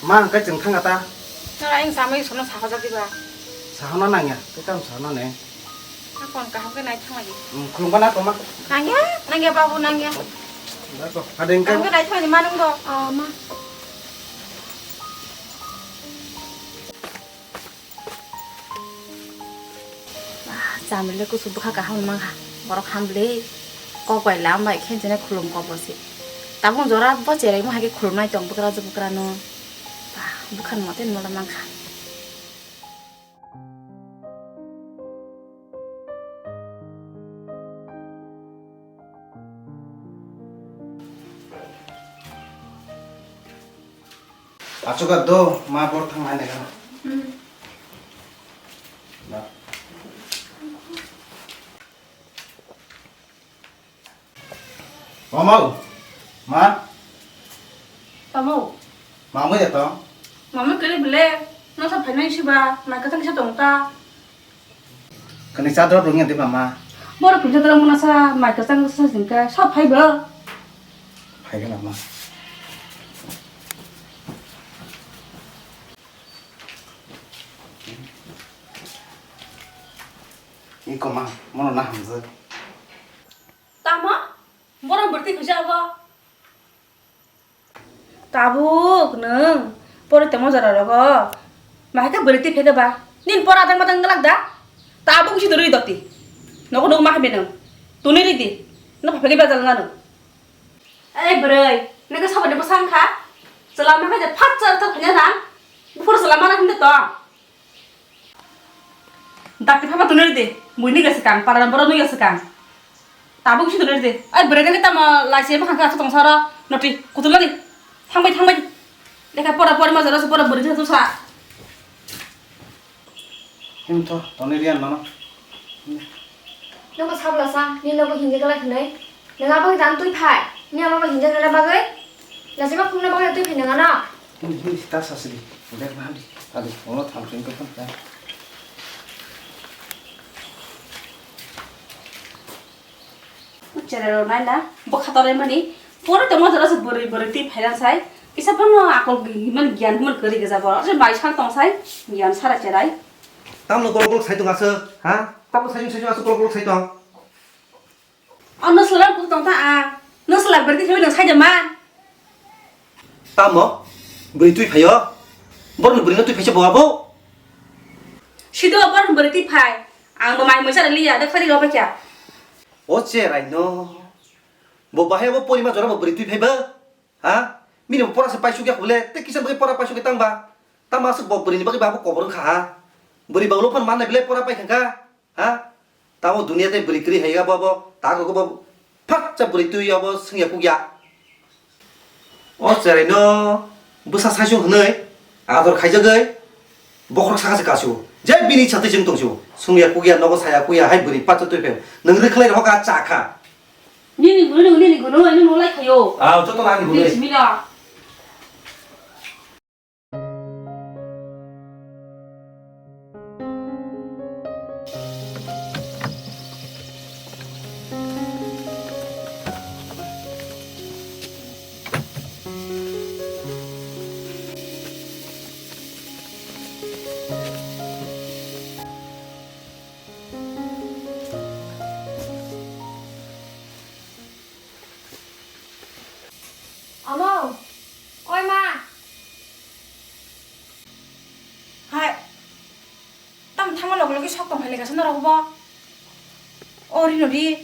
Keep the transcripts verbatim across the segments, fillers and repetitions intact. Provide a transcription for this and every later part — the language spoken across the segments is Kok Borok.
Ma, hwnkhe chwng thangkha ta? Nang ayang chamwi sono sahajak diba? Sahana nangya, tei tamo sahana ne? Akon kaham khe nai thanglaidi. Hmm, khulumkha na tongma? Nangya, nangya babu, nangya. Dako, ada yang kaham khe nai thanglaidi manung do. Ah, ma. Ah, chamwlwi kusu bwkha kaham mankha. Borok hamle kok bai lam bai khe jene khulum kok bo se. Tabuk jora bo cherai mo hai khe khulumnai tong bwkra je bwkra no. Bah, bwkha ni mote no mankha. Achukar do, ma bor thang hai naikha. Hmm. Na. Mama, ma. Tamo. Mama ya to. Mama kiri bele, no sa phainai siba, mai katang sa tong ta. Kani cha drop rung ya de mama. Bor pun sa drop muna sa, mai katang sa singka, sa phai ba. Phai ga ma. Iko ma, mono na hamjak. Tamo? Borok bwrwi twi khuja abo. Tabuk nwng pori tongma jora rogo. Mahai khe bwrwi twi phege ba. Nin pora dang madang glak da. Tabuk si dorwi doti. Nogo nogo ma hamya nwng. Tuni ridi. No phage bajal ngano. Ei bwrwi, nokhe saboni bwsa wngkha? Chwla wngkha je phak cha thok phanya nang. Buphuru chwla mana hwnde tong. Dakti phaba tunui de, buini gase kang, para borok nui gase kang. Tabuk si tunui de. Ei bwrwi nokhe tamo laisi bwkhang khe aswk tongsa oro noti kutulani. Thangbai thangbai. Lekha pora pori ma jora se pora bwrwi thang sa. Himtho, toni riyan mano. Nogo sabla sa, ni nogo hinje kala hinai. Nang abang dan tui phai. Ni ama ba hinje kala bagwi. Lasi ma khumna bagwi tui phai nang ano. Him, him, sita sasidi. Udah mandi. Adi, ono tham sing ko kan. Cherero naina bwkha tormani pore tongma jora se bwrwi bwrwi twi phairan sai kisa phano akol himani giyan himani kwrwi gajabo se mai sal tong sai giyan sara cherai. Tamno kolok kolok sai tong aswk ha? Tamno sai sai aswk kolok kolok sai tong. Ano sala kuk tong ta a. No sala bwrwi twi phaiwi nang sai de ma. Tamo bwrwi twi phaio. Borni bwrwi no twi phaisa bo abo. Sido borni bwrwi twi phai. Ang bo mai muisa liya de khari ro bakya. O cherai no. Bo bahai bo porima jora bo bwrwi twi phaiba? Ha? Mini bo pora se paisuk ya khule, te kisa bwrwi pora paisuk ya tang ba? Tamo aswk bo bwrwi ni bagwi ba bo kobor wngkha ha? Bwrwi ba ulo phan manai bile pora pai kha kha? Ha? Tamo dunia te bwrwi kwrwi hai ya bo bo, ta go bo phatsa bwrwi twi ya bo swngya kukya. O cherai no bwsa saisung hwnwi ador khaijagwi bokhorok saka se kasu. Je bini chati chwng tongsu. Sungya kukya nogo saya kuya hai bwrwi pacha twi phe. Nwng rwkhlai rohok a cha kha. Nini gunu, nini gunu, nini nulai khayo. Ah, joto nani gunu. Bismillah. Omo, oi ma. Hai, tam thangma loge loge sok tong phai le kaisa norok bo. O rino di,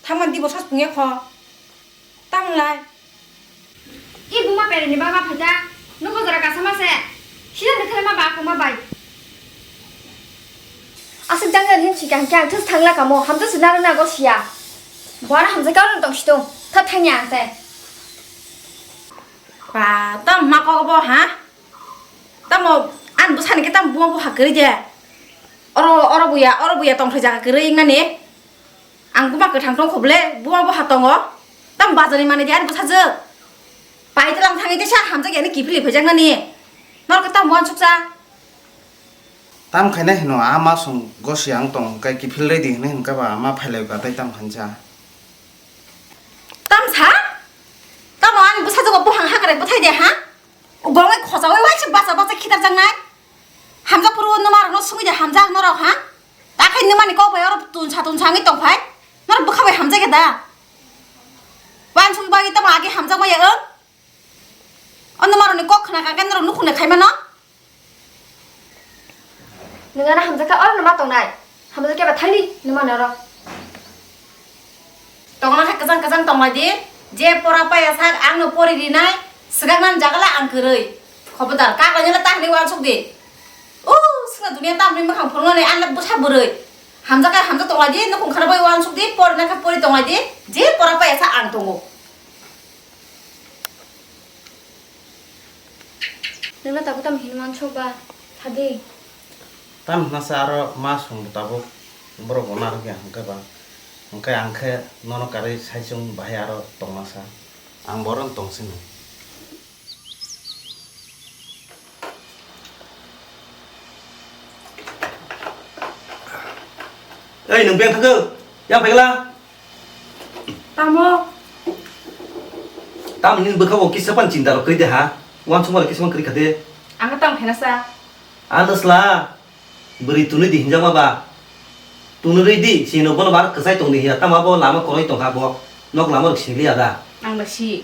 thangma di bo sos pungya kho. Tamlai. I buma pere ni baba phaita, nugo jora kasa ma se. Sida ni khale ma ba ko ma bai. Aswk jang jang hin sikang kya thus thangla kamo, hamjak se naro nago siya. Bora hamjak ka tong situng, tha thangya ang te. Ba, tam ma ko bo ha? Tamo, an bwsani khe tamo buma bwkha kwrwi de. Oro, oro buya, oro buya tongthai jaga kwrwi wngnani. Ang buma kwthang tong kho ble, buma bwkha tongo. Tamo bazarni manwi de ani bwsajwk. Pai tlang thangwi tesa hamjak yani kiphilwi phaijaknani. Norok tamo uansuksa. Tam khainai hino a ma song gosi ang tong kai kiphil ready hinwi hinka ba ma phailai ka tai tam khansa. Tam sa? Tamo ani bwsajwk bo buphang hakrai bwthai de ha? Bolongni khojaui waisa bacha bacha khitarjaknai. Hamjak phuru numa rokno sungwi de hamjak norok ha? Takhai numa ni kok bai oro tunsa tunsa wngwi tongphai. Norok bwkha bai hamjak ya da? Wansuk bagwi tamo age hamjak maya wng? O numa rokni kok khna kha khe norok nukhung de khai mano? Nwng ano hamjakha, oro no ma tongnai. Hamjakya ba thangdi, nwng mano oro. Tongna khe kwchang kwchang tonglai di. Je pora paya sak ang no pori rinai, swkang nang jaga la ang kwrwi. Khobodar, kak lainai la ta hinwi uansuk di. O, swkang dunia tamni mwkhang phunuknani ang la bwsa bwrwi. Hamjakha hamjak tonglai di, nukhung khana bai uansuk di, pori na khe pori tonglai di. Je pora paya sak ang tongo. Nwngno tabuk tamo hinwi uansuk ba? Sadi. Tamo hwnsa aro ma song tabuk borok bo narwkya hwnkhe ba, hwnkhe ang khe nono karwi saichung bahai aro tongmasa. Ang bohrok tong sino. Ei, nwng beng thangkhe? Yang phaikla? Tamo? Tamo nini bwkha bo kisa pan chinta rok kwrwi de ha? Uansukma rok kisa pan kwrwi kha de? Ang tamo khaina sa. Ano sla, bwrwi tunui di hinjakma ba? Tunui rwi di, sino bono bar kwchai tong di hiya, tamo abo lama kwrwi tong kha bo, nok lama rok sini liya da? Ang da si.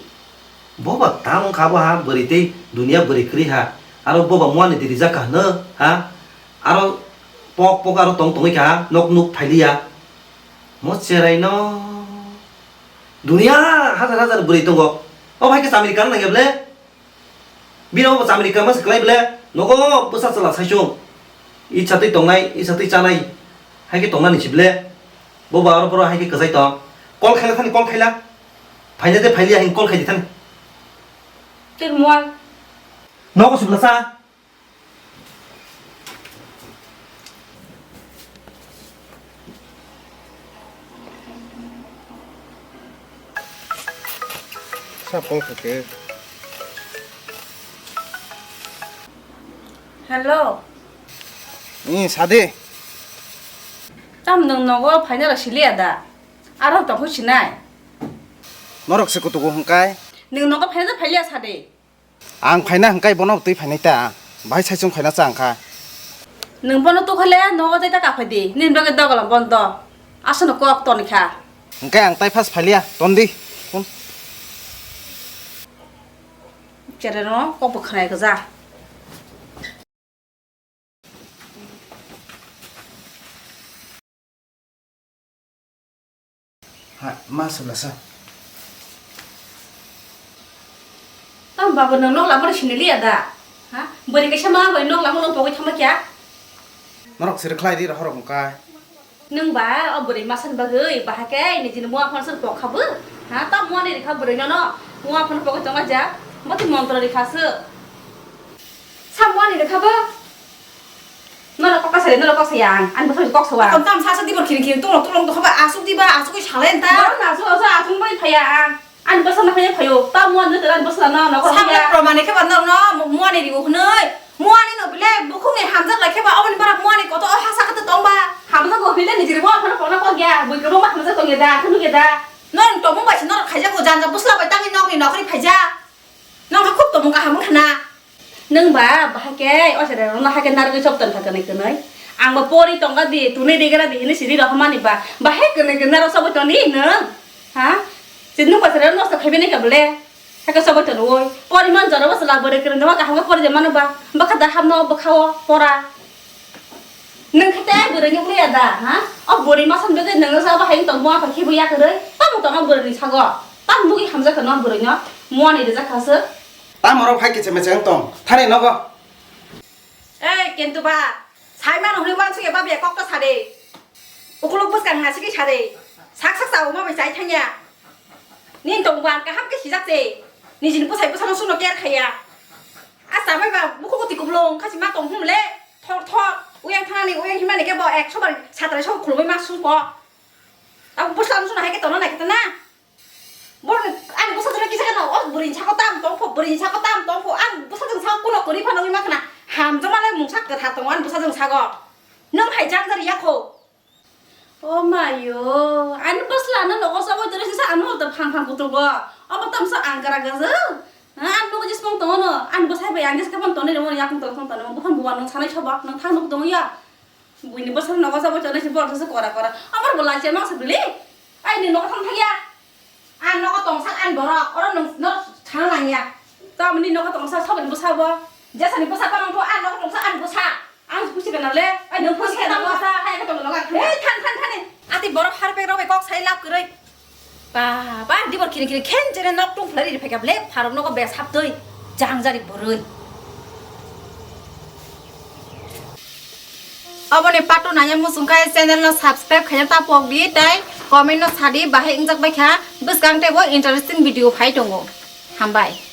Bo ba tamo wng kha bo ha, bwrwi tei dunia bwrwi kwrwi ha. Aro bo ba muani di rijak kha hwno, ha? Aro pok pok aro tong tongwi kha, nok nuk phailiya. Mo cherai no dunia hajar hajar bwrwi tongo. O hai khe chamri kana nangya ble? Bini obo chamri kama se kwlai ble? Nogo bwsa chwla saisung. Itsa twi tongnai, itsa twi chanai. Hai khe tongnani si ble? Bo ba aro boro hai khe kwchai tong. Call khaila thani, call khaila. Phaina de phailiya hin call khai di thani. Tei mual. Nogo sibla sa. Sa call khaikhe. Hello. Ni sadi. Tam nwng nogo phaina rok siliya da? Aro tongkhu sinai. Norok se kutugo hwnkai. Nwng nogo phaina da phailiya sadi. Ang phaina hwnkhe bono twi phainai ta, bahai saichung phaina cha wngkha. Nwng bono tukhole nogo tei ta kaphai di, nini bagwi dogolam bondo. Aswkno kok toni kha. Hwnkhe ang tai phas phailia, ton di. Phone. Chereno kok bo khwnai gw ja. Ha, ma sala sa. Tamo baba nwng nok lamani siniliya da? Ha? Bwrwi kaisa ma bai nok lamano pogwi thangma kya? Norok sir khlai di rohorok wngkha. Nwng ba o bwrwi masani bagwi bahai khe nijini mua phano sir pok kha bo? Ha? Tamo muani rikha bwrwi nono mua phano pogwi tongma ja? Bwtwi montro rikha se. Samuani rikha bo. Nono kok kasari, nono kok saya ang. Ani bwsai kok sawa. Kon tam sasa dibor khini khini tolong tolong to khaba asuk diba asuk salai ta. Bor na asuk asuk asuk bai phaya ang. Ani bwsa na phaya phayo. Tamuan no ani bwsa na no kok. Sabra ya. Promani khaba no no muani ribo hwnoi. Muani no bile bukhung ni hamjak lai khaba oboni bara muani koto o hasa kata tongba. Hamjak go bile ni jiri bo phana phana kok ya. Bui ko ma hamjak tong ya da, khunu ya da. Non tomung bai si norok khaijak go janja bwsla bai tangwi nokni nokri phaijak. Nong kha khub tomung kaham wngkha na. Nwng ba bahai khe o sere rwna hai khe narwgwi chop ton kha kwnwi kwnwi. Ang bo pori tongga di, tunui degra di hinwi siri rohormani ba. Bahai kwnwi kwnwi narwk chobwi toni nwng? Ha? Chini nwng ba sere nosto khaibai nai kha bole? Hai khe chobwi tonwi. Pori man jora bo chwla bwrwi kwrwngno kaham khe pori de mano ba. Bwkha da hamno bwkha o pora. Nwng khe tei bwrwi ni wngya da, ha? O bwrwi masa ni bagwi nwng sa bahai wng tong bo, ang khe bo ya kwrwi. Tamo tong o bwrwi ni sago. Tamo nugwi hamjak kha no bwrwi no. Muani rijak kha se. Tamo rok hai kiche meche wng tong. Thani nogo. Ei, Kentu ba. Sai mano hwnwi uansukya ba be kok ta sa de. Ukuluk bwskang ha sikhe sa de. Sak sak cha uma bai chai thangya. Nini tong ban kaham khe sijak se. Nijini bwsai bwsano suno care khaiya. A chamai ba bukhuk twi kuplung kha si ma tong hum le. Thor thor, uyang thanani, uyang himani khe bo ekso bar satrai so khulumui ma sung ko. Abo bwsla no sung hai khe tongna nai khe ta na. Bo ani bwsa jora kisa khe no, o bwrwi ni sako tam tong pho, bwrwi ni sako tam tong pho, ang bwsa jwng sako kuno kwrwi phano wi ma khna. Hamjakma le mungsa kwthar tongo ani bwsa jwng sako. Nwng hai jak jak ya kho. O mayo, ani bwsla no nogo chobwi tongwi sisa ano hor phang phang kutugo. Obo tamsa ang gra gajak. Ha, ang nogo jismung tongo no, ang bwsai bai ang jis khe phone tonwi rwmani yakung tong tong tonwi buphang buwa nwng sanai sobo, nwng thang nuk tong ya. Buini bwsai nogo sabo tonwi se bor se kora kora. Amar bo lachi mang se bili. Ai ni nogo thang thang ya. Ang nogo tongsa ang borok, oro nwng no thang lang ya. Tamni nogo tongsa soboni bwsa bo. Jasani bwsa tong ang nogo tongsa ang bwsa. Ang pusi kana le? Ai nwng pusi kana bwsa? Hai ka tong nogo. Ei than than than. Ati borok harpek rok bai kok sai lab kwrwi. Ba, ba, dibor kiri kiri khen jene nok tung phlari ri phai kha ble, pharok nogo bes hap twi, jang jari bwrwi. Aboni part two nanya muchung khai channel no subscribe khaina ta pok di, tai comment no sadi, bahai wngjak bai kha, bwskang teibo interesting video phai tongo. Hambai.